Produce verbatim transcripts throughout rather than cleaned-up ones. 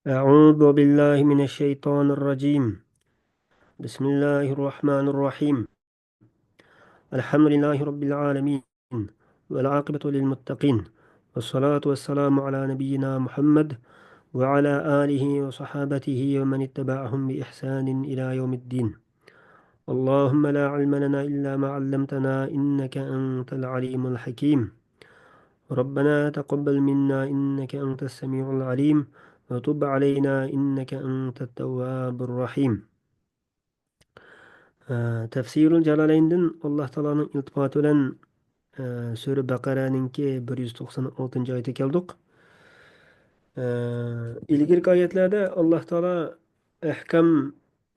أعوذ بالله من الشيطان الرجيم. بسم الله الرحمن الرحيم. الحمد لله رب العالمين. والعاقبة للمتقين. والصلاة والسلام على نبينا محمد وعلى آله وصحابته ومن اتبعهم بإحسان إلى يوم الدين. اللهم لا علم لنا إلا ما علمتنا إنك أنت العليم الحكيم. ربنا تقبل منا إنك أنت السميع العليم وتب علينا إنك أنت التواب الرحيم. ئە، تەفسىرۇل جالالەيندىن ئاللاھ تائالانىڭ ئىلتىپاتى بىلەن، ئە، سۈرە بەقەرەنىڭكى بىر يۈز توقسان ئالتىنچى ئايىتىگە كەلدۇق. ئە، ئىلگىرىكى ئايەتلەردە ئاللاھ تائالا ئەھكام،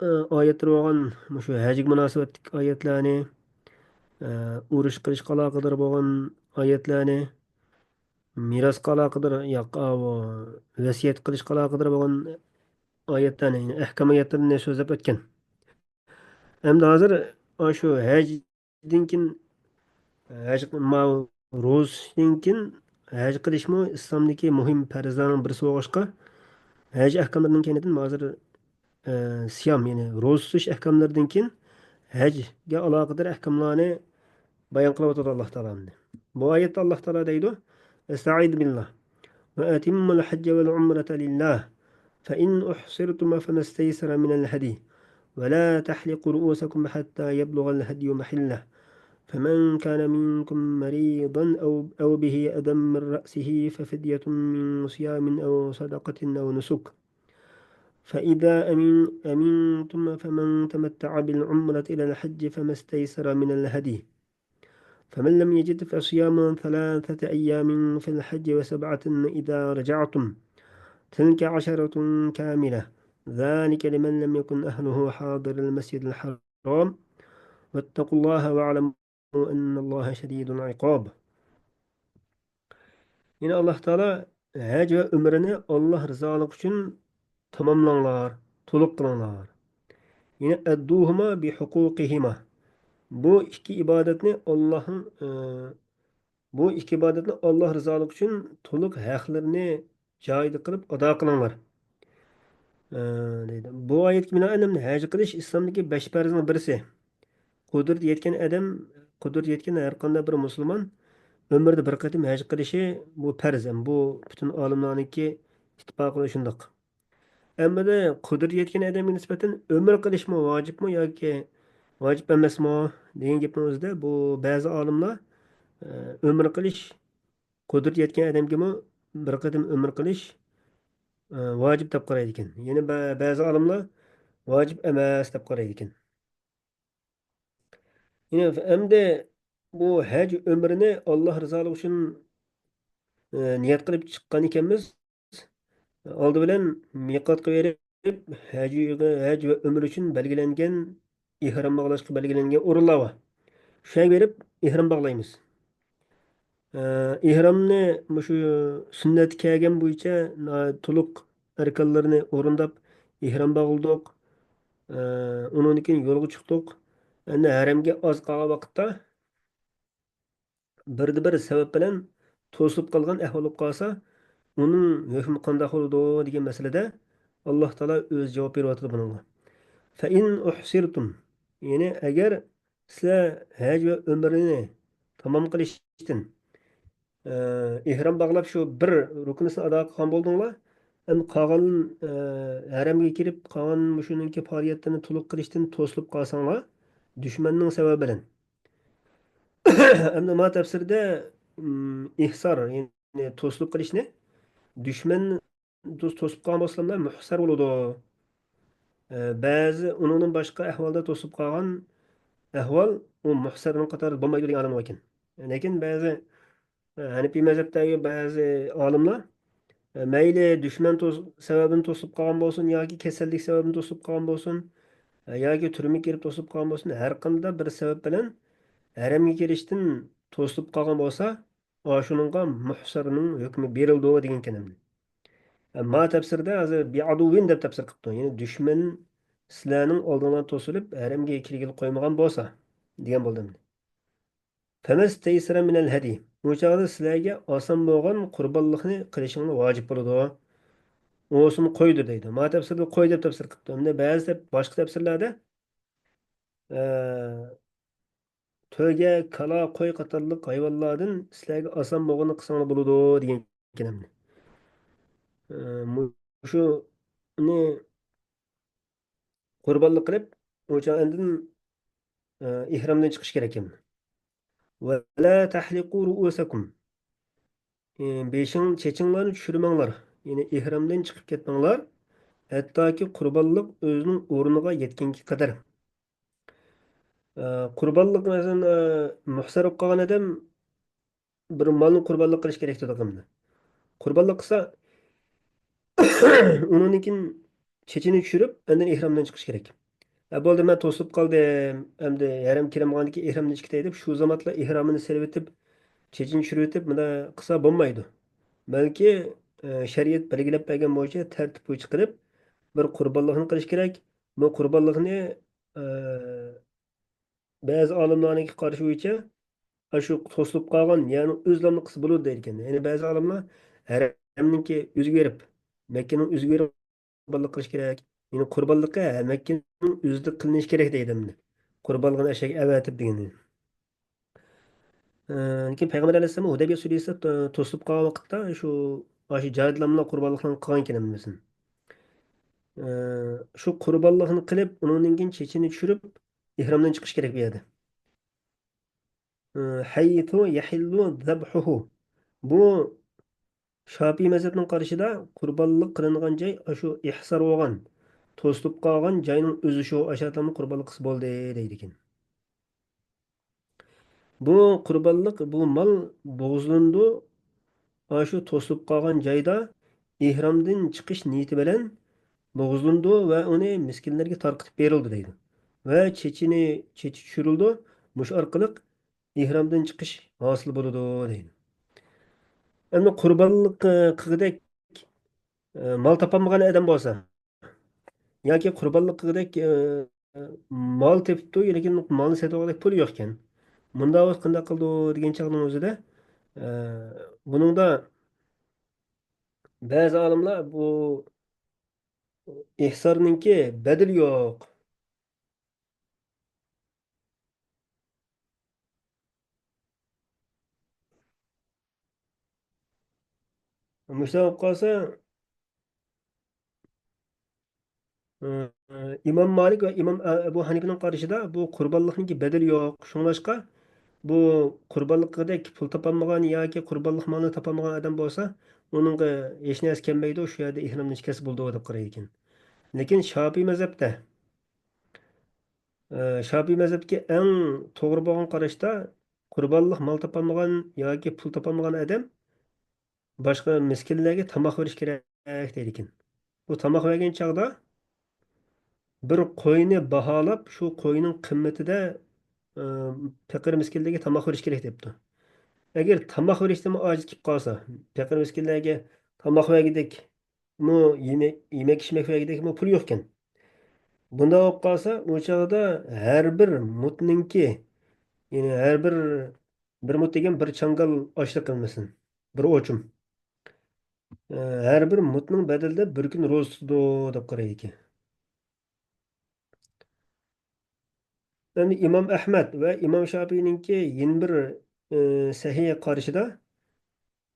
ئە، ئايەتلىرى بولغان مۇشۇ ھەجگە مۇناسىۋەتلىك ئايەتلەرنى، ئە، ئۇرۇش قىلىشقا ئالاقىدار بولغان ئايەتلەرنى، مىراسقا ئالاقىدار، ياق، ئاۋۇ، ۋەسىيەت قىلىشقا ئالاقىدار بولغان ئايەتلەرنى، يەنى ئەھكام ئايەتلىرىنى سۆزلەپ ئۆتكەن. ئەمدى ھازىر ئاشۇ ھەجدىن كېيىن، ھەج، ماۋۇ روزىدىن كېيىن ھەج قىلىشمۇ ئىسلامدىكى مۇھىم پەرزلەرنىڭ بىرسى بولغاچقا، ھەج ئەھكاملىرىنىڭ كەينىدىن ھازىر، ئە، سىيام، يەنى روزا تۇتۇش ئەھكاملىرىدىن كېيىن ھەجگە ئالاقىدار ئەھكاملارنى بايان قىلىۋاتىدۇ ئاللاھ تائالا ئەمدى. بۇ ئايەتتە ئاللاھ تائالا دەيدۇ، ئەستەئىزۇ بىللاھ. وأتموا الحج والعمرة لله، فإن أحصرتم فما استيسر من الهدي، ولا تحلقوا رؤوسكم حتى يبلغ الهدي محله، فمن كان منكم مريضا أو، أو به أذى من رأسه ففدية من صيام أو صدقة أو نسك، فإذا أمن-، أمنتم فمن تمتع بالعمرة إلى الحج فما استيسر من الهدي، فمن لم يجد فصيام ثلاثة أيام في الحج وسبعة إذا رجعتم، تلك عشرة كاملة، ذلك لمن لم يكن أهله حاضر المسجد الحرام، واتقوا الله واعلموا أن الله شديد العقاب. يەنى ئاللاھ تائالا ھەج ۋە ئۆمرىنى ئاللاھ رىزالىقى ئۈچۈن تاماملاڭلار، تولۇق قىلىڭلار. يەنى أدوهما بحقوقهما. بۇ ئىككى ئىبادەتنى ئاللاھنىڭ، ئى، بۇ ئىككى ئىبادەتنى ئاللاھ رىزالىقى ئۈچۈن تولۇق ھەقلىرىنى جايىدا قىلىپ ئادا قىلىڭلار. ئى، دەيدۇ. بۇ ئايەتكە بىنائەن ھەج قىلىش ئىسلامدىكى بەش پەرزنىڭ بىرسى. قۇدرىتى يەتكەن ئادەم، قۇدرىتى يەتكەن ھەر قانداق بىر مۇسۇلمان ئۆمرىدە بىر قېتىم ھەج قىلىشى بۇ پەرز، ھەم بۇ پۈتۈن ئالىملارنىڭكى ئىتتىپاقى شۇنداق. ئەمما قۇدرىتى يەتكەن ئادەمگە نىسبەتەن ئۆمرە قىلىشمۇ ۋاجىپمۇ ياكى ۋاجىپ ئەمەسمۇ دېگەن گەپنىڭ ئۆزىدە بۇ بەزى ئالىملار، ئە، ئۆمرە قىلىش، قۇدرىتى يەتكەن ئادەمگىمۇ بىر قېتىم ئۆمرە قىلىش، ئە، ۋاجىپ دەپ قارايدىكەن. يەنە بە-، بەزى ئالىملار ۋاجىپ ئەمەس دەپ قارايدىكەن. يەنە ئەمدى بۇ ھەج ئۆمرىنى ئاللاھ رىزالىقى ئۈچۈن، ئە، نىيەت قىلىپ چىققان ئىكەنمىز، ئالدى بىلەن مىقاتقا بېرىپ، ھەج، ھەج ۋە ئۆمرە ئۈچۈن بەلگىلەنگەن ئېھرام باغلاشقا بەلگىلەنگەن ئورۇنلار بار. شۇ يەرگە بېرىپ ئېھرام باغلايمىز. ئە، ئېھرامنى مۇشۇ سۈننەتكە كەلگەن بويىچە نا-، تولۇق ئەركانلىرىنى ئورۇنداپ ئېھرام باغلىدۇق. ئە، ئۇنىڭدىن كېيىن يولغا چىقتۇق. ئەمدى ھەرەمگە ئاز قالغان ۋاقىتتا بىردە بىر سەۋەب بىلەن توسۇلۇپ قالغان ئەھۋال بولۇپ قالسا، ئۇنىڭ ھۆكمى قانداق بولىدۇ دېگەن مەسىلىدە ئاللاھ تائالا ئۆزى جاۋاب بېرىۋاتىدۇ بۇنىڭغا. فإن أحصرتم، يەنى ئەگەر سىلەر ھەج ۋە ئۆمرىنى تامام قىلىشتىن، ئە، ئېھرام باغلاپ شۇ بىر رۇكنىسىنى ئادا قىلغان بولدۇڭلار، ئەمدى قالغان، ئە، ھەرەمگە كىرىپ قالغان مۇشۇنىڭكى پائالىيەتلىرىنى تولۇق قىلىشتىن توسۇلۇپ قالساڭلار، دۈشمەننىڭ سەۋەبى بىلەن. ئەمدى ما تەپسىردە، ئىم، ئىھسار، يەنى توسۇلۇپ قېلىشنى دۈشمەن توس-، توسۇپ قالغان بولسىلا مۇھسەر بولىدۇ. ئە، بەزى ئۇنىڭدىن باشقا ئەھۋالدا توسۇپ قالغان ئەھۋال ئۇ مۇھسەرنىڭ قاتارىدا بولمايدۇ دېگەن ئالىم بار ئىكەن. لېكىن بەزى، ئە، ھەنىپىي مەزھەپتىكى بەزى ئالىملار، ئە، مەيلى دۈشمەن توس-، سەۋەبىدىن توسۇپ قالغان بولسۇن ياكى كېسەللىك سەۋەبىدىن توسۇپ قالغان بولسۇن، ئە، ياكى تۈرمىگە كىرىپ توسۇپ قالغان بولسۇن، ھەر قانداق بىر سەۋەب بىلەن ھەرەمگە كىرىشتىن توسۇلۇپ قالغان بولسا، ئاشۇنىڭغا مۇھسەرنىڭ ھۆكمى بېرىلىدۇ دېگەنكەن ئەمدى. ما تەپسىردە ھازىر بىئەدۇۋۋىن دەپ تەپسىر قىپتۇ. يەنى دۈشمەن سىلەرنىڭ ئالدىڭلاردا توسۇلۇپ، ھەرەمگە كىرگىلى قويمىغان بولسا، دېگەن بولدى ئەمدى. فمستيسر من الهدي. ئۇ چاغدا سىلەرگە ئاسان بولغان قۇربانلىقنى قىلىشىڭلار ۋاجىپ بولىدۇ. ئۇنىسىمۇ قويدۇر دەيدۇ. ما تەپسىردە قوي دەپ تەپسىر قىپتۇ. ئەمدى بەزى تەپ-، باشقا تەپسىرلەردە، ئە، تۆگە، كالا، قوي قاتارلىق ھايۋانلاردىن سىلەرگە ئاسان بولغىنىنى قىلساڭلار بولىدۇ دېگەن ئىكەن ئەمدى. ئە، مۇشۇنى قۇربانلىق قىلىپ، ئۇ چاغ ئاندىن، ئە، ئېھرامدىن چىقىش كېرەك ئەمدى. «ولا تحلقوا رؤوسكم». ئى، بېشىڭ، چېچىڭلارنى چۈشۈرمەڭلار. يەنى ئېھرامدىن چىقىپ كەتمەڭلار. ھەتتاكى قۇربانلىق ئۆزىنىڭ ئورنىغا يەتكەنگە قەدەر. ئى، قۇربانلىق، مەسىلەن، ئى، مۇھسەر بولۇپ قالغان ئادەم بىر مالنى قۇربانلىق قىلىش كېرەك دېدۇق ئەمدى. قۇربانلىق قىلسا، ئۇنىڭدىن كېيىن چېچىنى چۈشۈرۈپ، ئاندىن ئېھرامدىن چىقىش كېرەك. «ھە، بولدى، مەن توسۇلۇپ قالدىم، ئەمدى ھەرەم كىرەم بولغاندىكىن ئېھرامدىن چىقىپ كېتەي» دەپ، شۇ زامانلا ئېھرامىنى سېلىۋېتىپ، چېچىنى چۈشۈرۈۋېتىپ، مۇنداق قىلسا بولمايدۇ. بەلكى، ئە، شەرىئەت بەلگىلەپ بەرگەن بويىچە تەرتىپ بويىچە قىلىپ، بىر قۇربانلىقنى قىلىش كېرەك. بۇ قۇربانلىقنى، ئە، بەزى ئالىملارنىڭكى قارىشى بويىچە، ئاشۇ توسۇلۇپ قالغان يەرنىڭ ئۆزىلا قىلسا بولىدۇ دەيدىكەن. يەنى بەزى ئالىملار ھەرەمنىڭكى ئۆزىگە بېرىپ، مەككىنىڭ ئۆزىگە بېرىپ قۇربانلىق قىلىش كېرەك. يەنى قۇربانلىقى ھە، مەككىنىڭ ئۆزىدە قىلىنىشى كېرەك دەيدۇ ئەمدى. قۇربانلىقىنى ئەشەگە ئەۋەتىپ دېگىنى. ئە، لېكىن پەيغەمبەر ئەلەيھىسسالام ھۇدەيبىيە سۈرىسىدە تو-، توسۇلۇپ قالغان ۋاقىتتا شۇ، ئاشۇ جايدىلاملا قۇربانلىقنى قىلغان ئىكەن ھەممىسىنى. ئە، شۇ قۇربانلىقنى قىلىپ، ئۇنىڭدىن كېيىن چېچىنى چۈشۈرۈپ، ئېھرامدىن چىقىش كېرەك بۇ يەردە. ئە، «حيث يحل ذبحه». بۇ شاپىئىي مەزھەپنىڭ قارىشىدا قۇربانلىق قىلىنغان جاي ئاشۇ ئىھسار بولغان، توسۇلۇپ قالغان جاينىڭ ئۆزى شۇ، ئاشۇ يەردىلا قۇربانلىق قىلسا بولدى دەيدىكەن. بۇ قۇربانلىق، بۇ مال بوغۇزلىنىدۇ، ئاشۇ توسۇلۇپ قالغان جايدا ئېھرامدىن چىقىش نىيىتى بىلەن بوغۇزلىنىدۇ ۋە ئۇنى مىسكىنلەرگە تارقىتىپ بېرىلىدۇ دەيدۇ. ۋە چېچىنى، چېچى چۈشۈرۈلىدۇ. مۇشۇ ئارقىلىق ئېھرامدىن چىقىش ھاسىل بولىدۇ دەيدۇ. ئەمدى قۇربانلىق، ئە، قىلغۇدەك، ئە، مال تاپالمىغان ئادەم بولسا، ياكى قۇربانلىق قىلغۇدەك، ئە، مال تېپىپتۇ، لېكىن مالنى سېتىۋالغۇدەك پۇلى يوق ئىكەن. مۇنداق بولسا قانداق قىلىدۇ دېگەن چاغنىڭ ئۆزىدە، ئە، بۇنىڭدا بەزى ئالىملار بۇ ئىھسارنىڭكى بەدىلى يوق. مۇشۇنداق بولۇپ قالسا، ئىمام مالىك ۋە ئىمام ئەبۇ ھەنىپىنىڭ قارىشىدا بۇ قۇربانلىقنىڭكى بەدىلى يوق. شۇڭلاشقا، بۇ قۇربانلىققىدەك پۇل تاپالمىغان ياكى قۇربانلىق مالىنى تاپالمىغان ئادەم بولسا، ئۇنىڭغا ھېچ نەرسە كەلمەيدۇ، شۇ يەردە ئېھرامدىن چىقىپ كەتسە بولىدۇ دەپ قارايدىكەن. لېكىن شاپىئىي مەزھەپتە، ئە، شاپىئىي مەزھەپتىكى ئەڭ توغرا بولغان قاراشتا، قۇربانلىق مال تاپالمىغان ياكى پۇل تاپالمىغان ئادەم باشقا مىسكىنلەرگە تاماق بېرىش كېرەك دەيدىكەن. بۇ تاماق بەرگەن چاغدا بىر قوينى باھالاپ، شۇ قوينىڭ قىممىتىدە، ئە، پېقىر مىسكىنلەرگە تاماق بېرىش كېرەك دەپتۇ. ئەگەر تاماق بېرىشتىنمۇ ئاجىز كېلىپ قالسا، پېقىر مىسكىنلەرگە تاماق بەرگۈدەك مۇ يېمەك، يېمەك ئىچمەك بەرگۈدەكمۇ پۇل يوقكەن. بۇنداق بولۇپ قالسا، ئۇ چاغدا ھەر بىر مۇتنىڭكى، يەنى ھەر بىر، بىر مۇت دېگەن بىر چاڭگال ئاشلىق قىلمىسۇن، بىر ئوچۇم. ئە، ھەر بىر مۇتنىڭ بەدىلىدە بىر كۈن روزا تۇتىدۇ دەپ قارايدىكەن. ئەمدى ئىمام ئەھمەد ۋە ئىمام شاپىئىنىڭكى يەنە بىر، ئى، سەھىھ قارىشىدا،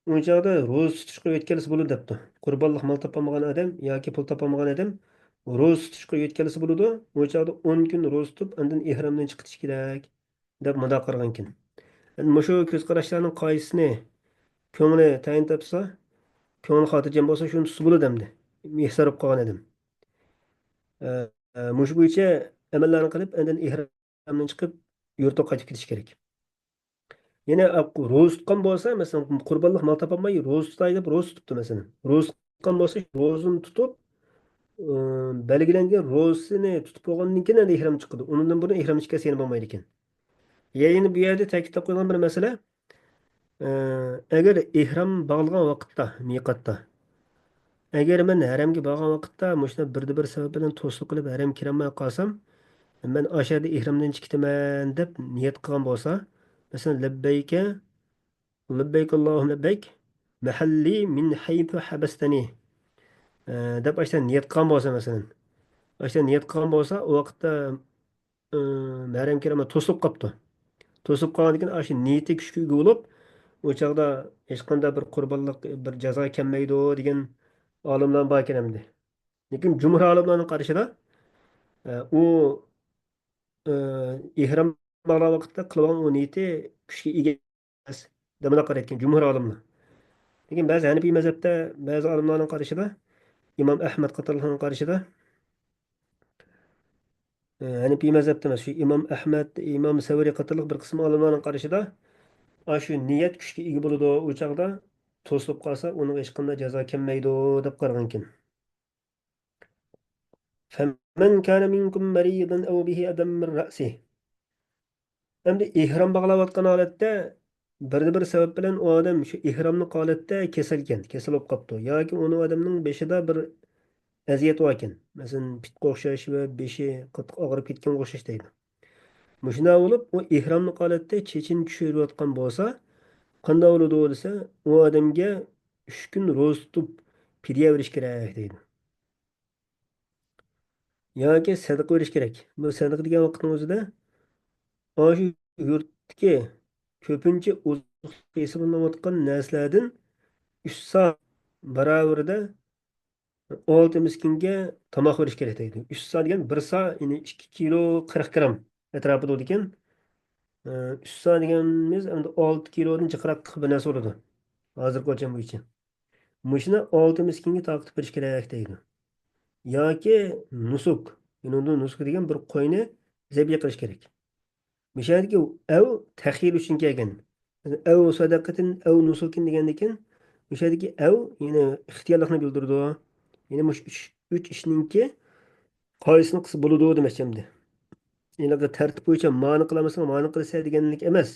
ئۇ چاغدا روزا تۇتۇشقا يۆتكەلسە بولىدۇ دەپتۇ. قۇربانلىق مال تاپالمىغان ئادەم ياكى پۇل تاپالمىغان ئادەم روزا تۇتۇشقا يۆتكەلسە بولىدۇ. ئۇ چاغدا ئون كۈن روزا تۇتۇپ، ئاندىن ئېھرامدىن چىقىپ كېتىش كېرەك دەپ مۇنداق قارىغانكەن. ئەمدى مۇشۇ كۆز قاراشلارنىڭ قايسىسىنى كۆڭلى تەيىن تاپسا، كۆڭلى خاتىرجەم بولسا، شۇنى تۇتسا بولىدۇ ئەمدى. ئىھسار بولۇپ قالغان ئادەم. ئە، ئە، مۇشۇ بويىچە ئەمەللەرنى قىلىپ، ئاندىن ئېھرامدىن چىقىپ، يۇرتىغا قايتىپ كېتىش كېرەك. يەنە، ئە، روزا تۇتقان بولسا، مەسىلەن، قۇربانلىق مال تاپالماي، روزا تۇتاي دەپ روزا تۇتۇپتۇ، مەسىلەن. روزا تۇتقان بولسا، روزىنى تۇتۇپ، ئى، بەلگىلەنگەن روزىسىنى تۇتۇپ بولغاندىن كېيىن ئەمدى ئېھرام چىقىدۇ. ئۇنىڭدىن بۇرۇن ئېھرام چىقىپ كەتسە يەنە بولمايدىكەن. يەنە بۇ يەردە تەكىتلەپ قويغان بىر مەسىلە، ئە، ئەگەر ئېھرام باغلىغان ۋاقىتتا، مىقاتتا، ئەگەر مەن ھەرەمگە بارغان ۋاقىتتا مۇشۇنداق بىردە بىر سەۋەب بىلەن توسۇلۇپ قېلىپ ھەرەمگە كىرەلمەي قالسام، مەن ئاشۇ يەردە ئېھرامدىن چىقىتىمەن دەپ نىيەت قىلغان بولسا، مەسىلەن، لەببەيكە، لەببەيك ئاللاھۇممە لەببەيك، مەھەللى مىن ھەيسۇ ھەبەستەنى. ئە، دەپ ئاشۇنداق نىيەت قىلغان بولسا، مەسىلەن، ئاشۇنداق نىيەت قىلغان بولسا، ئۇ ۋاقىتتا، ئە، مەھرەم كىرىمى توسۇلۇپ قاپتۇ. توسۇلۇپ قالغاندىن كېيىن، ئاشۇ نىيىتى كۈچكە ئىگە بولۇپ، ئۇ چاغدا ھېچقانداق بىر قۇربانلىق، بىر جازا كەلمەيدۇ دېگەن ئالىملار بار ئىكەن ئەمدى. لېكىن جۇمھۇر ئالىملارنىڭ قارىشىدا، ئە، ئۇ، ئە، ئېھرام باغلىغان ۋاقىتتا قىلغان ئۇ نىيىتى كۈچكە ئىگە ئەمەس، دەپ مۇنداق قارايدىكەن جۇمھۇر ئالىملار. لېكىن بەزى ھەنىپىي مەزھەپتە بەزى ئالىملارنىڭ قارىشىدا، ئىمام ئەھمەد قاتارلىقلارنىڭ قارىشىدا، ئە، ھەنىپىي مەزھەپتە ئەمەس، شۇ ئىمام ئەھمەد، ئىمام سەۋرى قاتارلىق بىر قىسىم ئالىملارنىڭ قارىشىدا، ئاشۇ نىيەت كۈچكە ئىگە بولىدۇ، ئۇ چاغدا توسۇلۇپ قالسا، ئۇنىڭغا ھېچقانداق جازا كەلمەيدۇ، دەپ قارىغانىكەن. فمن كان منكم مريضا أو به أذى من رأسه. ئەمدى ئېھرام باغلاۋاتقان ھالەتتە بىردە بىر سەۋەب بىلەن ئۇ ئادەم شۇ ئېھراملىق ھالەتتە كېسەلكەن، كېسەل بولۇپ قاپتۇ. ياكى ئۇنىڭ ئادەمنىڭ بېشىدا بىر ئەزىيەت باركەن. مەسىلەن، پىتقا ئوخشاش ۋە بېشى قاتتىق ئاغرىپ كەتكەنگە ئوخشاش دەيدۇ. مۇشۇنداق بولۇپ، ئۇ ئېھراملىق ھالەتتە چېچىنى چۈشۈرۈۋاتقان بولسا، قانداق بولىدۇ دېسە، ئۇ ئادەمگە ئۈچ كۈن روزا تۇتۇپ پىدىيە بېرىش كېرەك دەيدۇ. ياكى سەدىقە بېرىش كېرەك. بۇ سەدىقە دېگەن ۋاقىتنىڭ ئۆزىدە ئاشۇ يۇرتتىكى كۆپىنچە ئوزۇقلۇق ھېسابلىنىۋاتقان نەرسىلەردىن ئۈچ سا باراۋىرىدە ئالتە مىسكىنگە تاماق بېرىش كېرەك دەيدۇ. ئۈچ سا دېگەن بىر سا، يەنى ئىككى كىلو قىرىق گرام ئەتراپىدا بولىدىكەن. ئە، ئۈچ سا دېگىنىمىز ئەمدى ئالتە كىلودىن جىقراق بىر نەرسە بولىدۇ. ھازىرقى ئۆلچەم بويىچە. مۇشۇنى ئالتە مىسكىنگە تارقىتىپ بېرىش كېرەك دەيدۇ. ياكى نۇسۇك. يەنى نۇسۇك دېگەن بىر قوينى زەبىھ قىلىش كېرەك. مۇشۇ يەردىكى ئەۋ تەخيىر ئۈچۈن كەلگەن. ئەۋ سەدەقىتىن، ئەۋ نۇسۇكىن دېگەندىكىن، مۇشۇ يەردىكى ئەۋ، يەنى ئىختىيارلىقنى بىلدۈرىدۇ. يەنى مۇشۇ ئۈچ، ئۈچ ئىشنىڭكى قايسىنى قىلسا بولىدۇ دېمەكچى ئەمدى. ھېلىقى تەرتىپ بويىچە مانى قىلالمىساڭ، مانى قىلىسەن دېگەنلىك ئەمەس.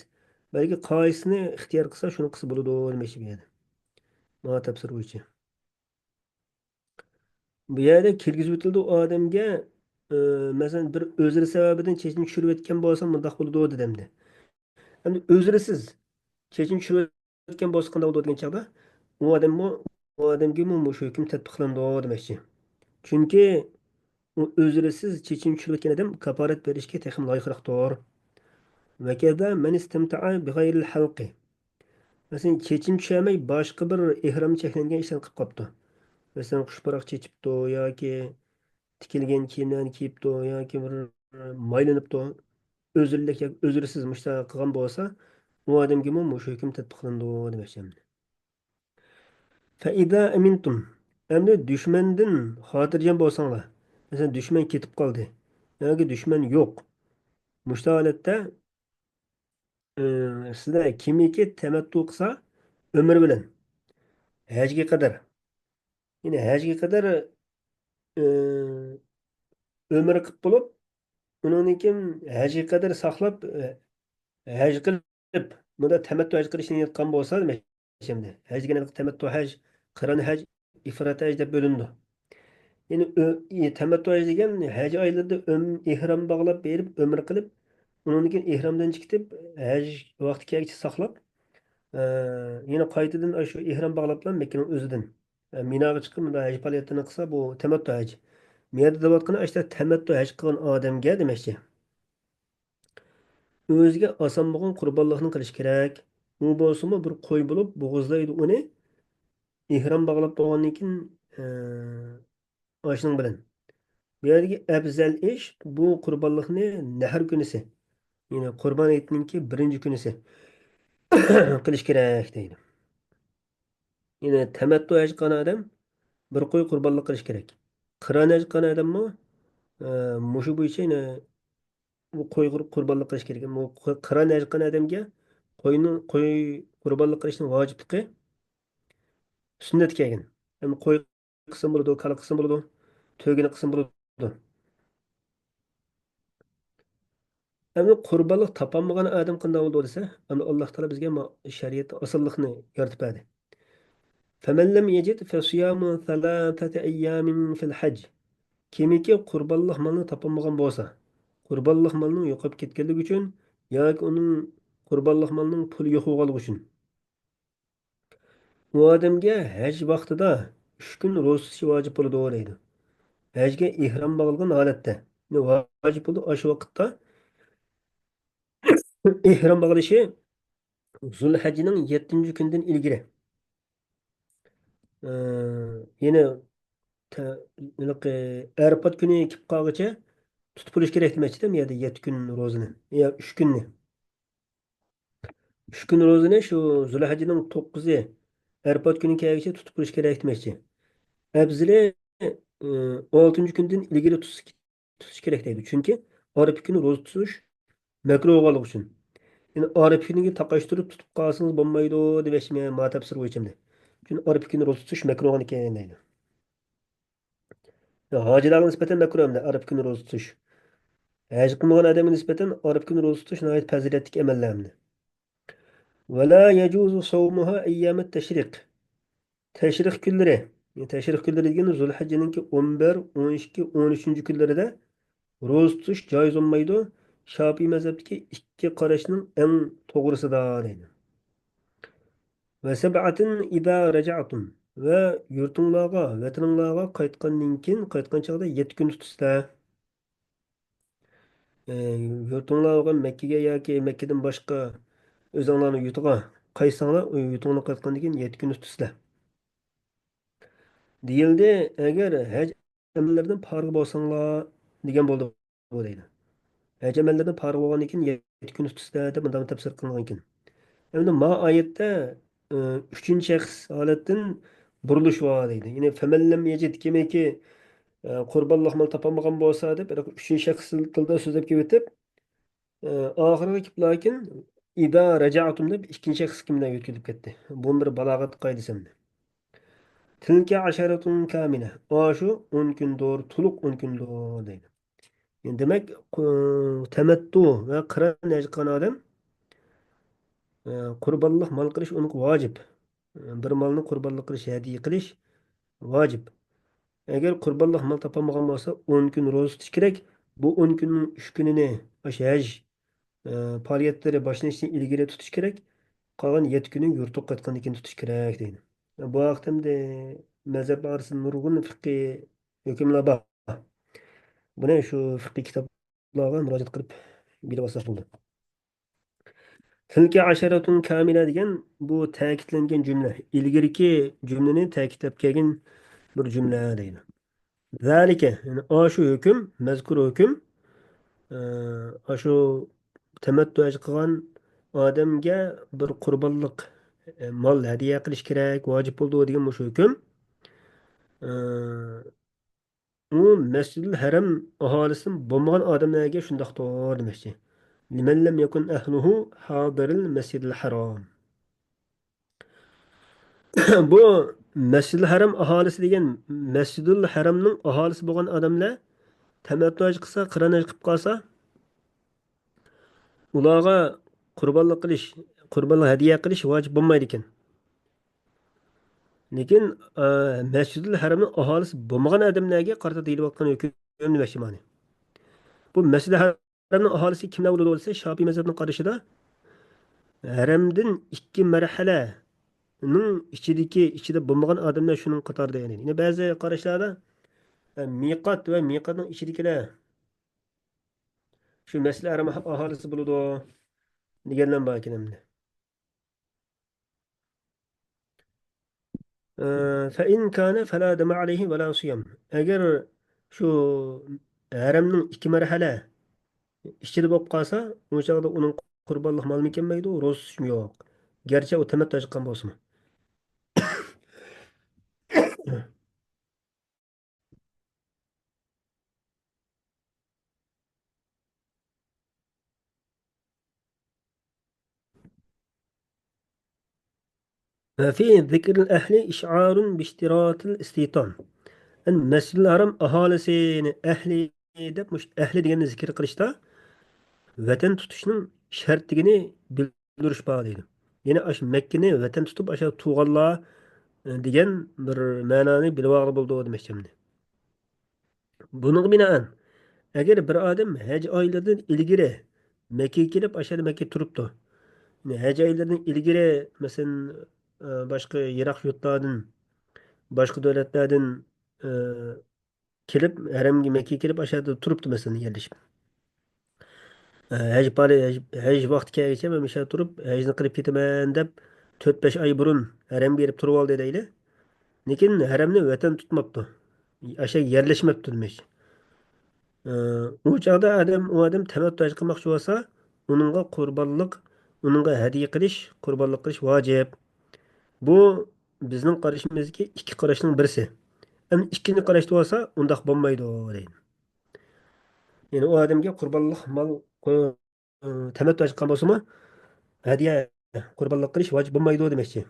بەلكى قايسىنى ئىختىيار قىلسا، شۇنى قىلسا بولىدۇ دېمەكچى بۇ يەردە. مانا تەپسىر بويىچە. بۇ يەردە كىرگۈزۈۋېتىلدى ئۇ ئادەمگە، ئى، مەسىلەن، بىر ئۆزرە سەۋەبىدىن چېچىنى چۈشۈرۈۋەتكەن بولسا مۇنداق بولىدۇ دېدى ئەمدى. ئەمدى ئۆزرىسىز چېچىنى چۈشۈرۈۋەتكەن بولسا قانداق بولىدۇ دېگەن چاغدا، ئۇ ئادەممۇ، ئۇ ئادەمگىمۇ مۇشۇ ھۆكۈم تەتبىقلىنىدۇ دېمەكچى. چۈنكى ئۇ ئۆزرىسىز چېچىنى چۈشۈرۈۋەتكەن ئادەم كاپارەت بېرىشكە تېخىمۇ لايىقراقتۇر. وكذا من استمتع بغير الحلق. مەسىلەن، چېچىنى چۈشۈرمەي باشقا بىر ئېھرام چەكلەنگەن ئىشلارنى قىلىپ قاپتۇ. مەسىلەن، قۇش پۇراق چېچىپتۇ ياكى تىكىلگەن كىيىملەرنى كىيىپتۇ ياكى بىر مايلىنىپتۇ. ئۆزرىلىك ياكى ئۆزرىسىز مۇشۇنداق قىلغان بولسا، ئۇ ئادەمگىمۇ مۇشۇ ھۆكۈم تەتبىقلىنىدۇ دېمەكچى. فإذا أمنتم، ئەمدى دۈشمەندىن خاتىرجەم بولساڭلار، مەسىلەن، دۈشمەن كېتىپ قالدى ياكى دۈشمەن يوق. مۇشۇنداق ھالەتتە، ئى، سىلەر كىمكى تەمەتتۇ قىلسا، ئۆمرە بىلەن ھەجگە قەدەر، يەنى ھەجگە قەدەر، ئى، ئۆمرە قىلىپ بولۇپ، ئۇنىڭدىن كېيىن ھەجگە قەدەر ساقلاپ، ئى، ھەج قىلىپ، بۇندا تەمەتتۇ ھەج قىلىشنى نىيەت قىلغان بولسا، دېمەكچى ئەمدى. ھەج دېگەن تەمەتتۇ ھەج، قىران ھەج، ئىفرات ھەج دەپ بۆلۈنىدۇ. يەنى ئۆ-، ئى، تەمەتتۇ ھەج دېگەن ھەج ئايلىرىدا ئۆم-، ئېھرام باغلاپ بېرىپ، ئۆمرە قىلىپ، ئۇنىڭدىن كېيىن ئېھرامدىن چىقىپ، ھەج ۋاقتى كەلگۈچە ساقلاپ، ئە، يەنە قايتىدىن ئاشۇ ئېھرام باغلاپلا مەككىنىڭ ئۆزىدىن، ئە، مىناغا چىقىپ، مۇنداق ھەج پائالىيەتلىرىنى قىلسا، بۇ تەمەتتۇ ھەج. مۇ يەردە دەۋاتقىنى ئاشۇ تەمەتتۇ ھەج قىلغان ئادەمگە دېمەكچى. ئۆزىگە ئاسان بولغان قۇربانلىقنى قىلىش كېرەك. ئۇ بولسىمۇ بىر قوي بولۇپ، بوغۇزلايدۇ ئۇنى. ئېھرام باغلاپ بولغاندىن كېيىن، ئە، ئاشۇنىڭ بىلەن. بۇ يەردىكى ئەپزەل ئىش، بۇ قۇربانلىقنى نەھەر كۈنىسى، يەنى قۇربان ھېيتنىڭكى بىرىنچى كۈنىسى قىلىش كېرەك دەيدۇ. يەنى تەمەتتۇ ھەج قىلغان ئادەم بىر قوي قۇربانلىق قىلىش كېرەك. قىران ھەج قىلغان ئادەممۇ، ئە، مۇشۇ بويىچە يەنە بۇ قوي قۇر-، قۇربانلىق قىلىش كېرەك. بۇ قو-، قىران ھەج قىلغان ئادەمگە قوينىڭ، قوي قۇربانلىق قىلىشنىڭ ۋاجىپلىقى سۈننەتكە كەلگەن. يەنى قوي قىلسىمۇ بولىدۇ، كالا قىلسىمۇ بولىدۇ، تۆگىنى قىلسىمۇ بولىدۇ. ئەمدى قۇربانلىق تاپالمىغان ئادەم قانداق بولىدۇ دېسە، ئەمدى ئاللاھ تائالا بىزگە ما-، شەرىئەتتە ئاسانلىقنى يارىتىپ بەردى. فمن لم يجد فصيام ثلاثة أيام في الحج. كىمكى قۇربانلىق مالنى تاپالمىغان بولسا، قۇربانلىق مالنىڭ يوقاپ كەتكەنلىكى ئۈچۈن ياكى ئۇنىڭ قۇربانلىق مالنىڭ پۇلى يوق بولغانلىقى ئۈچۈن، ئۇ ئادەمگە ھەج ۋاقتىدا ئۈچ كۈن روزا تۇتۇشى ۋاجىپ بولىدۇ دەيدۇ. ھەجگە ئېھرام باغلىغان ھالەتتە. يەنى ۋاجىپ بولىدۇ، ئاشۇ ۋاقىتتا ئېھرام باغلىشى زۇلھەججىنىڭ يەتتىنچى كۈنىدىن ئىلگىرى. ئى، يەنى تە-، ھېلىقى ئەرىپات كۈنى كېلىپ قالغۇچە تۇتۇپ بولۇش كېرەك دېمەكچىدە، بۇ يەردە يەتتە كۈن روزىنى، يا ئۈچ كۈننى. ئۈچ كۈن روزىنى شۇ زۇلھەججىنىڭ توققۇزى ئەرىپات كۈنى كەلگۈچە تۇتۇپ تۇرۇش كېرەك دېمەكچى. ئەپزىلى، ئى، ئالتىنچى كۈندىن ئىلگىرى تۇتۇش، تۇتۇش كېرەك دەيدۇ. چۈنكى ئارىپا كۈنى روزا تۇتۇش مەكرۇھ بولغانلىقى ئۈچۈن. يەنى ئارىپا كۈنىگە تاقاشتۇرۇپ تۇتۇپ قالسىڭىز بولمايدۇ دېمەكچىمەن، ما تەپسىر بويىچە ئەمدى. چۈنكى ئارىپا كۈنى روزا تۇتۇش مەكرۇھ ئىكەن دەيدۇ. ھاجىلارغا نىسبەتەن مەكرۇھ ئەمدى ئارىپا كۈنى روزا تۇتۇش. ھەج قىلمىغان ئادەمگە نىسبەتەن ئارىپا كۈنى روزا تۇتۇش ناھايىتى پەزىلەتلىك ئەمەللەر ئەمدى. ولا يجوز صومها أيام التشريق. تەشرىق كۈنلىرى، تەشرىق كۈنلىرى دېگىنى زۇلھەججىنىڭكى ئون بىر، ئون ئىككى، ئون ئۈچىنچى كۈنلىرىدە روزا تۇتۇش جايىز بولمايدۇ. شاپىئىي مەزھەپتىكى ئىككى قاراشنىڭ ئەڭ توغرىسىدا دەيدۇ. وسبعة إذا رجعتم. ۋە يۇرتۇڭلارغا، ۋەتىنىڭلارغا قايتقاندىن كېيىن، قايتقان چاغدا يەتتە كۈن تۇتىسىلەر. ئى، يۇرتۇڭلارغا، مەككىگە ياكى مەككىدىن باشقا ئۆزۈڭلارنىڭ يۇرتىغا قايتساڭلار، ئۇ يۇرتۇڭلارغا قايتقاندىن كېيىن يەتتە كۈن تۇتىسىلەر. دېيىلدى، ئەگەر ھەج ئەمەللىرىدىن پارىغ بولساڭلار دېگەن بولدى بۇ دەيدۇ. ھەج ئەمەللىرىدىن پارىغ بولغاندىن كېيىن يەتتە كۈن تۇتىسىلەر دەپ مۇنداق تەپسىر قىلىنغانىكەن. ئەمدى ما ئايەتتە، ئى، ئۈچىنچى شەخس ھالەتتىن بۇرۇلۇش بار دەيدۇ. يەنى فمن لم يجد، كىمكى، ئى، قۇربانلىق مال تاپالمىغان بولسا دەپ، ئۈچىنچى شەخس تىلدا سۆزلەپ كېلىۋېتىپ، ئى، ئاخىرىغا كېلىپ لېكىن إذا رجعتم دەپ ئىككىنچى شەخس كىمدە يۆتكىلىپ كەتتى. بۇ بىر بالاغەت قائىدىسى ئەمدى. تلك عشرة كاملة. ئاشۇ ئون كۈندۇر، تولۇق ئون كۈندۇر دەيدۇ. يەنى دېمەك، قۇ-، تەمەتتۇ ۋە قىران ھەج قىلغان ئادەم، ئە، قۇربانلىق مال قىلىش ئۇنىڭغا ۋاجىپ. ئە، بىر مالنى قۇربانلىق قىلىش، ھەدىيە قىلىش ۋاجىپ. ئەگەر قۇربانلىق مال تاپالمىغان بولسا، ئون كۈن روزا تۇتۇش كېرەك. بۇ ئون كۈننىڭ ئۈچ كۈنىنى ئاشۇ ھەج، ئە، پائالىيەتلىرى باشلىنىشتىن ئىلگىرى تۇتۇش كېرەك. قالغان يەتتە كۈنى يۇرتىغا قايتقاندىن كېيىن تۇتۇش كېرەك دەيدۇ. بۇ ھەقتە ئەمدى مەزھەپلەر ئارىسىدا نۇرغۇن فىقھىي ھۆكۈملەر بار. بۇنى شۇ فىقھىي كىتابلارغا مۇراجىئەت قىلىپ بىلىۋالساق بولىدۇ. تلك عشرة كاملة دېگەن بۇ تەكىتلەنگەن جۈملە، ئىلگىرىكى جۈملىنى تەكىتلەپ كەلگەن بىر جۈملە دەيدۇ. ذلك، يەنى ئاشۇ ھۆكۈم، مەزكۇر ھۆكۈم، ئە، ئاشۇ تەمەتتۇ ھەج قىلغان ئادەمگە بىر قۇربانلىق، ئە، مال ھەدىيە قىلىش كېرەك، ۋاجىپ بولىدۇ دېگەن مۇشۇ ھۆكۈم. ئە، ئۇ مەسجىدىل ھەرەم ئاھالىسى بولمىغان ئادەملەرگە شۇنداقتۇر دېمەكچى. لمن لم يكن أهله حاضر المسجد الحرام. بۇ مەسجىدىل ھەرەم ئاھالىسى دېگەن، مەسجىدىل ھەرەمنىڭ ئاھالىسى بولغان ئادەملەر تەمەتتۇ ھەج قىلسا، قىران ھەج قىلىپ قالسا، ئۇلارغا قۇربانلىق قىلىش، قۇربانلىق ھەدىيە قىلىش ۋاجىپ بولمايدىكەن. لېكىن، ئە، مەسجىدىل ھەرەمنىڭ ئاھالىسى بولمىغان ئادەملەرگە قارىتا دېيىلىۋاتقان ھۆكۈم دېمەكچى مانا. بۇ مەسجىدىل ھەرەمنىڭ ئاھالىسى كىملەر بولىدۇ دېسە، شاپىئىي مەزھەپنىڭ قارىشىدا ھەرەمدىن ئىككى مەرھەلەنىڭ ئىچىدىكى، ئىچىدە بولمىغان ئادەملەر شۇنىڭ قاتارىدا، يەنى. يەنە بەزى قاراشلاردا، ئە، مىقات ۋە مىقاتنىڭ ئىچىدىكىلەر شۇ مەسجىدىل ھەرەم ئاھالىسى بولىدۇ دېگەنلەر بار ئىكەن ئەمدى. ئە، فإن كان فلا دم عليه ولا صيام. ئەگەر شۇ ھەرەمنىڭ ئىككى مەرھەلە ئىچىدە بولۇپ قالسا، ئۇ چاغدا ئۇنىڭ قۇربانلىق مالىمۇ كەلمەيدۇ، روزا تۇتۇشمۇ يوق. گەرچە ئۇ تەمەتتۇ ھەج قىلغان بولسىمۇ. وفي ذكر الأهل إشعار باشتراط الاستيطان. يەنى مەسجىدىل ھەرەم ئاھالىسىنى ئەھلى دەپ، مۇشۇ ئەھلى دېگەننى زىكىر قىلىشتا ۋەتەن تۇتۇشنىڭ شەرتلىكىنى بىلدۈرۈش بار دەيدۇ. يەنى ئاشۇ مەككىنى ۋەتەن تۇتۇپ، ئاشۇ تۇغانلار، ئە، دېگەن بىر مەنانى بىلىۋالغىلى بولىدۇ دېمەكچى ئەمدى. بۇنىڭغا بىنائەن، ئەگەر بىر ئادەم ھەج ئايلىرىدىن ئىلگىرى مەككىگە كېلىپ، ئاشۇ يەردە مەككىدە تۇرۇپتۇ. يەنى ھەج ئايلىرىدىن ئىلگىرى، مەسىلەن، ئە، باشقا يىراق يۇرتلاردىن باشقا دۆلەتلەردىن، ئە، كېلىپ، ھەرەمگە، مەككىگە كېلىپ، ئاشۇ يەردە تۇرۇپتۇ، مەسىلەن، يەرلىشىپ. ئە، ھەج پارى-، ھەج، ھەج ۋاقتى كەلگىچە مەن مۇشۇ يەردە تۇرۇپ، ھەجنى قىلىپ كېتىمەن دەپ، تۆت-بەش ئاي بۇرۇن ھەرەمگە بېرىپ تۇرۇۋالدى دەيلى. لېكىن ھەرەمنى ۋەتەن تۇتماپتۇ. ئاشۇ يەرگە يەرلەشمەپتۇ دېمەكچى. ئە، ئۇ چاغدا ئادەم، ئۇ ئادەم تەمەتتۇ ھەج قىلماقچى بولسا، ئۇنىڭغا قۇربانلىق، ئۇنىڭغا ھەدىيە قىلىش، قۇربانلىق قىلىش ۋاجىپ. بۇ بىزنىڭ قارىشىمىزدىكى ئىككى قاراشنىڭ بىرسى. ئەمما ئىككىنچى قاراشتا بولسا، ئۇنداق بولمايدۇ، دەيدۇ. يەنى ئۇ ئادەمگە قۇربانلىق مال، ئۇ، تەمەتتۇ ھەج قىلغان بولسىمۇ، ھەدىيە، قۇربانلىق قىلىش ۋاجىپ بولمايدۇ دېمەكچى.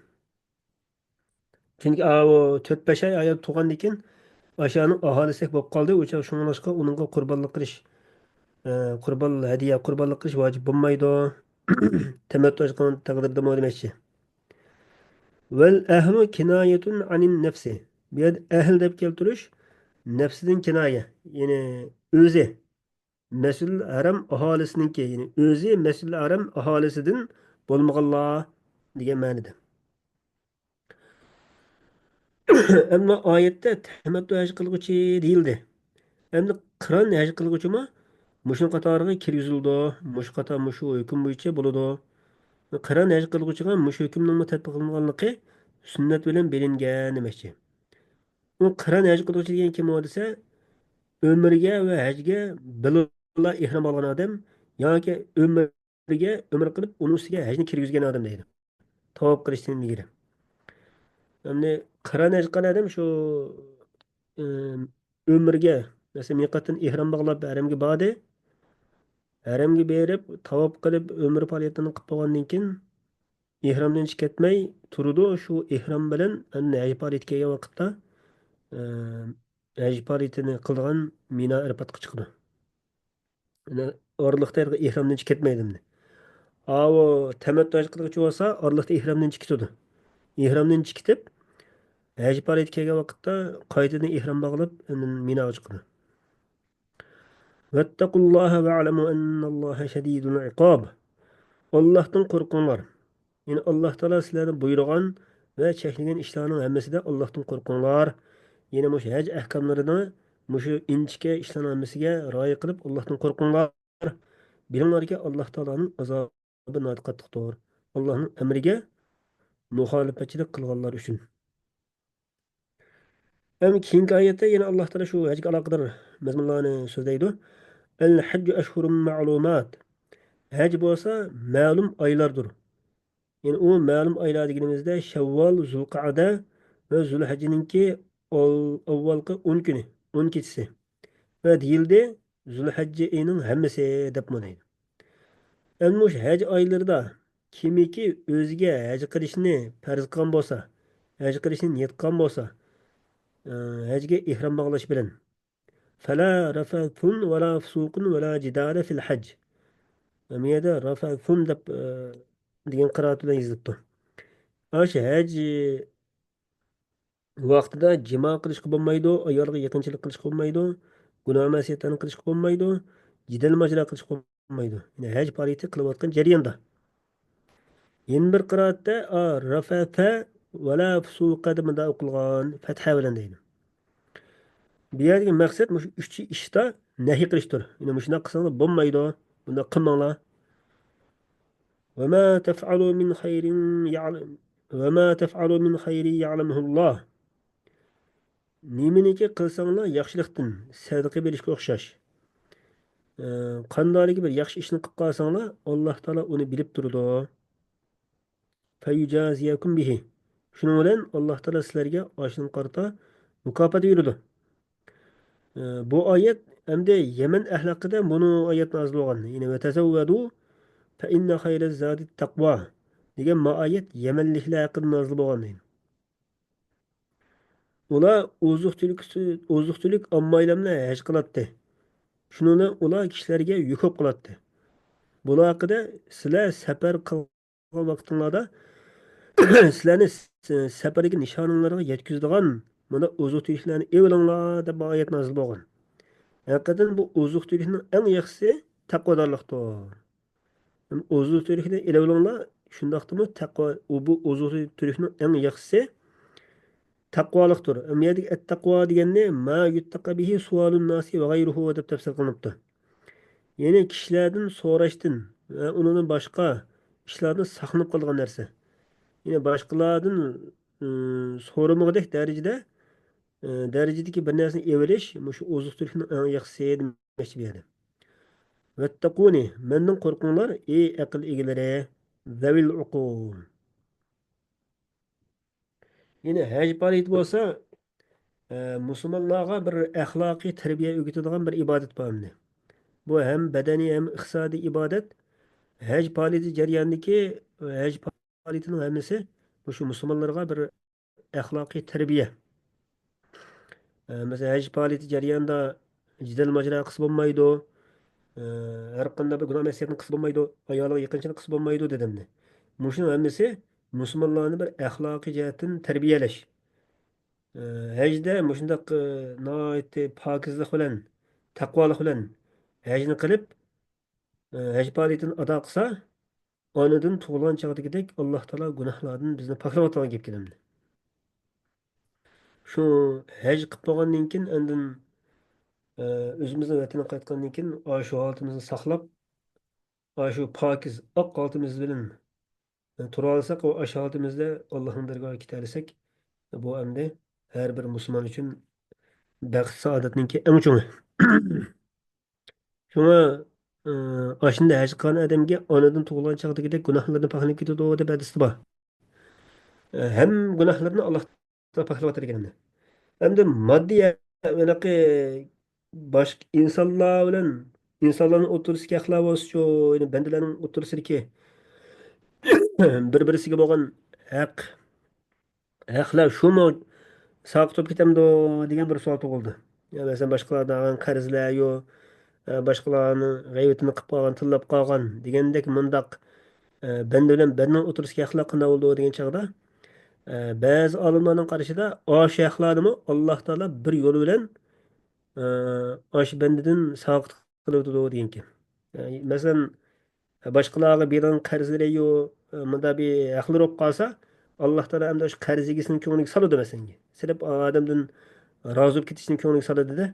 چۈنكى ئاۋۇ تۆت-بەش ئاي ئاياغدا تۇرغاندىن كېيىن، ئاشۇنىڭ ئاھالىسىدەك بولۇپ قالدى. ئۇ چاغ شۇڭلاشقا ئۇنىڭغا قۇربانلىق قىلىش، ئە، قۇربان، ھەدىيە، قۇربانلىق قىلىش ۋاجىپ بولمايدۇ. تەمەتتۇ قىلغان تەقدىردىمۇ دېمەكچى. ۋەل ئەھلۇ كىنايەتۇن ئەنىن نەفسى. بۇ يەردە ئەھل دەپ كەلتۈرۈش نەپسىدىن كىنايە، يەنى ئۆزى. مەسجىدىل ھەرەم ئاھالىسىنىڭكى، يەنى ئۆزى مەسجىدىل ھەرەم ئاھالىسىدىن بولمىغانلار دېگەن مەنىدە. ئەمما ئايەتتە تەمەتتۇ ھەج قىلغۇچى دېيىلدى. ئەمدى قىران ھەج قىلغۇچىمۇ مۇشۇنىڭ قاتارىغا كىرگۈزۈلىدۇ. مۇشۇ قاتار، مۇشۇ ھۆكۈم بويىچە بولىدۇ. قىران ھەج قىلغۇچىغا مۇشۇ ھۆكۈمنىڭمۇ تەتبىق قىلىنغانلىقى سۈننەت بىلەن بىلىنگەن دېمەكچى. ئۇ قىران ھەج قىلغۇچى دېگەن كىم ئۇ دېسە، ئۆمرىگە ۋە ھەجگە بىللا ئېھرام ئالغان ئادەم ياكى ئۆمرىگە، ئۆمرە قىلىپ، ئۇنىڭ ئۈستىگە ھەجنى كىرگۈزگەن ئادەم دەيدۇ. تاۋاپ قىلىشتىن ئىلگىرى. ئەمدى قىران ھەج قىلغان ئادەم شۇ، ئىم، ئۆمرىگە، مەسىلەن، مىقاتتىن ئېھرام باغلاپ، ھەرەمگە باردى. ھەرەمگە بېرىپ، تاۋاپ قىلىپ، ئۆمرە پائالىيەتلىرىنى قىلىپ بولغاندىن كېيىن، ئېھرامدىن چىقىپ كەتمەي تۇرىدۇ. شۇ ئېھرام بىلەن ئەمدى ھەج پائالىيىتى كەلگەن ۋاقىتتا، ئە، ھەج پائالىيىتىنى قىلىدىغان مىنا ئەرپاتقا چىقىدۇ. يەنى ئارىلىقتا ئېھرامدىن چىقىپ كەتمەيدۇ ئەمدى. ئاۋۇ تەمەتتۇ ھەج قىلغۇچى بولسا، ئارىلىقتا ئېھرامدىن چىقىپ كېتىدۇ. ئېھرامدىن چىقىپ كېتىپ، ھەج پائالىيىتى كەلگەن ۋاقىتتا قايتىدىن ئېھرام باغلاپ، ئاندىن مىناغا چىقىدۇ. ۋەتتەقۇللاھە ۋەئلەمۇ ئەننەللاھە شەدىدۇل ئىقاب. ئاللاھتىن قورقۇڭلار. يەنى ئاللاھ تائالا سىلەرنى بۇيرۇغان ۋە چەكلىگەن ئىشلارنىڭ ھەممىسىدە ئاللاھتىن قورقۇڭلار. يەنى مۇشۇ ھەج ئەھكاملىرىنى، مۇشۇ ئىنچىكە ئىشلارنىڭ ھەممىسىگە رىئايە قىلىپ، ئاللاھتىن قورقۇڭلار. بىلىڭلاركى، ئاللاھ تائالانىڭ ئازابى ناھايىتى قاتتىقتۇر. ئاللاھنىڭ ئەمرىگە مۇخالىپەتچىلىك قىلغانلار ئۈچۈن. ھەم كېيىنكى ئايەتتە يەنە ئاللاھ تائالا شۇ ھەجگە ئالاقىدار مەزمۇنلارنى سۆزلەيدۇ. ئەل ھەججۇ ئەشھۇرۇم مەئلۇمات. ھەج بولسا مەلۇم ئايلاردۇر. يەنى ئۇ مەلۇم ئايلار دېگىنىمىزدە شەۋۋال، زۇلقەئدە ۋە زۇلھەججىنىڭكى ئاۋ-، ئاۋۋالقى ئون كۈنى، ئون كېچىسى. ۋە دېيىلدى، زۇلھەججە ئېيىنىڭ ھەممىسى دەپمۇ دەيدۇ. ئەمدى مۇشۇ ھەج ئايلىرىدا كىمكى ئۆزىگە ھەج قىلىشنى پەرز قىلغان بولسا، ھەج قىلىشنى نىيەت قىلغان بولسا، ئە، ھەجگە ئېھرام باغلاش بىلەن، فلا رفث ولا فسوق ولا جدال في الحج. بۇ يەردە رفث دەپ، ئە، دېگەن قىرائەت بىلەن يېزىلىپتۇ. ئاشۇ ھەج ۋاقتىدا جىما قىلىشقا بولمايدۇ، ئايالغا يېقىنچىلىق قىلىشقا بولمايدۇ، گۇناھ مەسىيەتلەرنى قىلىشقا بولمايدۇ، جېدەل ماجىرا قىلىشقا بولمايدۇ. يەنى ھەج پائالىيىتى قىلىۋاتقان جەرياندا. يەنە بىر قىرائەتتە، ئا، رەفەسە ۋەلا فۇسۇقە دەپ مۇنداق ئوقۇلغان، فەتھە بىلەن دەيدۇ. بۇ يەردىكى مەقسەت مۇشۇ ئۈچ ئىشتا نەھي قىلىشتۇر. يەنى مۇشۇنداق قىلساڭلار بولمايدۇ، بۇنداق قىلماڭلار. وما تفعلوا من خير يعلم، وما تفعلوا من خير يعلمه الله. نېمىنىكى قىلساڭلار ياخشىلىقتىن، سەدىقە بېرىشكە ئوخشاش. ئە، قانداقلىكى بىر ياخشى ئىشنى قىلىپ قالساڭلار، ئاللاھ تائالا ئۇنى بىلىپ تۇرىدۇ. فيجازيكم به. شۇنىڭ بىلەن ئاللاھ تائالا سىلەرگە ئاشۇنىڭغا قارىتا مۇكاپات بېرىدۇ. ئە، بۇ ئايەت ئەمدى يەمەن ئەھلى ھەققىدە بۇنى ئايەت نازىل بولغان. يەنى، وتزودوا فإن خير الزاد التقوى دېگەن ما ئايەت يەمەنلىكلەر ھەققىدە نازىل بولغان. ئۇلار ئوزۇق-تۈلۈك، ئوزۇق-تۈلۈك ئالمايلا ھەج قىلاتتى. شۇنىڭ بىلەن ئۇلار كىشىلەرگە يۈك بولۇپ قالاتتى. بۇلار ھەققىدە سىلەر سەپەر قىلغان ۋاقتىڭلاردا سىلەرنى س-، سەپەردىكى نىشانىڭلارغا يەتكۈزىدىغان مۇنداق ئوزۇق-تۈلۈكلەرنى ئېلىۋېلىڭلار دەپ بۇ ئايەت نازىل بولغان. ھەقىقەتەن بۇ ئوزۇق-تۈلۈكنىڭ ئەڭ ياخشىسى تەقۋادارلىقتۇر. ئوزۇق-تۈلۈكنى ئېلىۋېلىڭلار، شۇنداقتىمۇ تەقۋا، ئۇ، بۇ ئوزۇق-تۈلۈكنىڭ ئەڭ ياخشىسى تەقۋالىقتۇر. ئەمما يەردىكى ئەتتەقۋا دېگەننى ما يۇتتەقا بىھى سۇئالۇن ناسى ۋە غەيرۇھۇ دەپ تەپسىر قىلىنىپتۇ. يەنى كىشىلەردىن سوراشتىن ۋە ئۇنىڭدىن باشقا ئىشلاردىن ساقلىنىپ قالىدىغان نەرسە. يەنى باشقىلاردىن، ئى، سورىمىغۇدەك دەرىجىدە، ئى، دەرىجىدىكى بىر نەرسىنى ئېلىۋېلىش مۇشۇ ئوزۇق-تۈلۈكنىڭ ئەڭ ياخشىسى دېمەكچى بۇ يەردە. ۋەتتەقۇنى، مەندىن قورقۇڭلار، ئەي ئەقىل ئىگىلىرى، زەۋىل ئۇقۇل. يەنى ھەج پائالىيىتى بولسا، ئە، مۇسۇلمانلارغا بىر ئەخلاقىي تەربىيە ئۆگىتىدىغان بىر ئىبادەت بار ئەمدى. بۇ ھەم بەدەنىي، ھەم ئىقتىسادىي ئىبادەت. ھەج پائالىيىتى جەريانىدىكى، ھەج پائالىيىتىنىڭ ھەممىسى مۇشۇ مۇسۇلمانلارغا بىر ئەخلاقىي تەربىيە. ئە، مەسىلەن، ھەج پائالىيىتى جەريانىدا جېدەل-ماجىرا قىلسا بولمايدۇ. ئە، ھەر قانداق بىر گۇناھ-مەئسىيەتنى قىلسا بولمايدۇ. ئايالىغا يېقىنچىلىق قىلسا بولمايدۇ دېدىمدى. مۇشۇنىڭ ھەممىسى مۇسۇلمانلارنى بىر ئەخلاقىي جەھەتتىن تەربىيەلەش. ئە، ھەجدە مۇشۇنداق، ئە، ناھايىتى پاكىزلىق بىلەن، تەقۋالىق بىلەن ھەجنى قىلىپ، ئە، ھەج پائالىيىتىنى ئادا قىلسا، ئانىدىن تۇغۇلغان چاغدىكىدەك ئاللا تائالا گۇناھلاردىن بىزنى پاكلاۋاتىدىغان گەپ كېلەمدى. شۇ ھەج قىلىپ بولغاندىن كېيىن ئاندىن، ئە، ئۆزىمىزنىڭ ۋەتىنىگە قايتقاندىن كېيىن ئاشۇ ھالىتىمىزنى ساقلاپ، ئاشۇ پاكىز ئاق ھالىتىمىز بىلەن، ئە، تۇرالىساق، ئاشۇ ھالىتىمىزدە ئاللانىڭ دەرگاھىغا كېتەلىسەك، بۇ ئەمدى ھەر بىر مۇسۇلمان ئۈچۈن بەخت-سائادەتنىڭكى ئەڭ چوڭى. شۇڭا، ئى، ئاشۇنداق ھەج قىلغان ئادەمگە ئانىدىن تۇغۇلغان چاغدىكىدەك گۇناھلىرىدىن پاكلىنىپ كېتىدۇ دەپ ھەدىستە بار. ئى، ھەممە گۇناھلىرىدىن ئاللا تائالا پاكلاۋاتىدىكەن ئەمدى. ئەمدى ماددىي، ھېلىقى باشقا ئىنسانلار بىلەن، ئىنسانلارنىڭ ئوتتۇرىسىدىكى ھەقلەر بولسىچۇ، يەنى بەندىلەرنىڭ ئوتتۇرىسىدىكى بىر-بىرسىگە بولغان ھەق، ھەقلەر شۇمۇ ساقىت بولۇپ كېتەمدۇ دېگەن بىر سوئال تۇغۇلدى. يا مەسىلەن، باشقىلاردىن ئالغان قەرزلەر يو، ئە، باشقىلارنىڭ غەيۋىتىنى قىلىپ قالغان، تىللاپ قالغان دېگەندەك مۇنداق، ئە، بەندە بىلەن بەندىنىڭ ئوتتۇرىسىدىكى ھەقلەر قانداق بولىدۇ دېگەن چاغدا، ئە، بەزى ئالىملارنىڭ قارىشىدا ئاشۇ ھەقلەرنىمۇ ئاللا تائالا بىر يول بىلەن، ئە، ئاشۇ بەندىدىن ساقىت قىلىۋېتىدۇ دېگەنكەن. ئە، مەسىلەن، باشقىلارغا بېرىدىغان قەرزلىرى يو، مۇنداق بىر ھەقلىرى بولۇپ قالسا، ئاللا تائالا ئەمدى شۇ قەرز ئىگىسىنىڭ كۆڭلىگە سالىدۇ، مەسىلەن. سېلىپ، ئادەمدىن رازى بولۇپ كېتىشنىڭ كۆڭلىگە سالىدۇ-دە،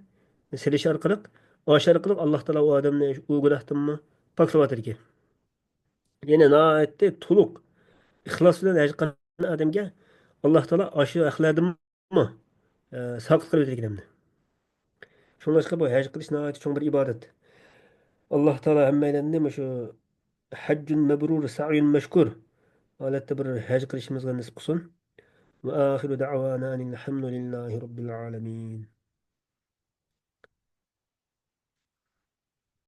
سېلىش ئارقىلىق، ئاشۇ ئارقىلىق ئاللا تائالا ئۇ ئادەمنى ئۇ گۇناھتىنمۇ پاكلىۋاتىدىكەن. يەنى ناھايىتى تولۇق ئىخلاس بىلەن ھەج قىلغان ئادەمگە ئاللا تائالا ئاشۇ ھەقلەردىنمۇ، ئە، ساقىت قىلىۋېتىدىكەن ئەمدى. شۇڭلاشقا بۇ ھەج قىلىش ناھايىتى چوڭ بىر ئىبادەت. ئاللا تائالا ھەممەيلەننى مۇشۇ ھەججۇن مەبرۇر، سەئيۇن مەشكۇر ھالەتتە بىر ھەج قىلىشىمىزغا نېسىپ قىلسۇن. وآخر دعوانا أن الحمد لله رب العالمين.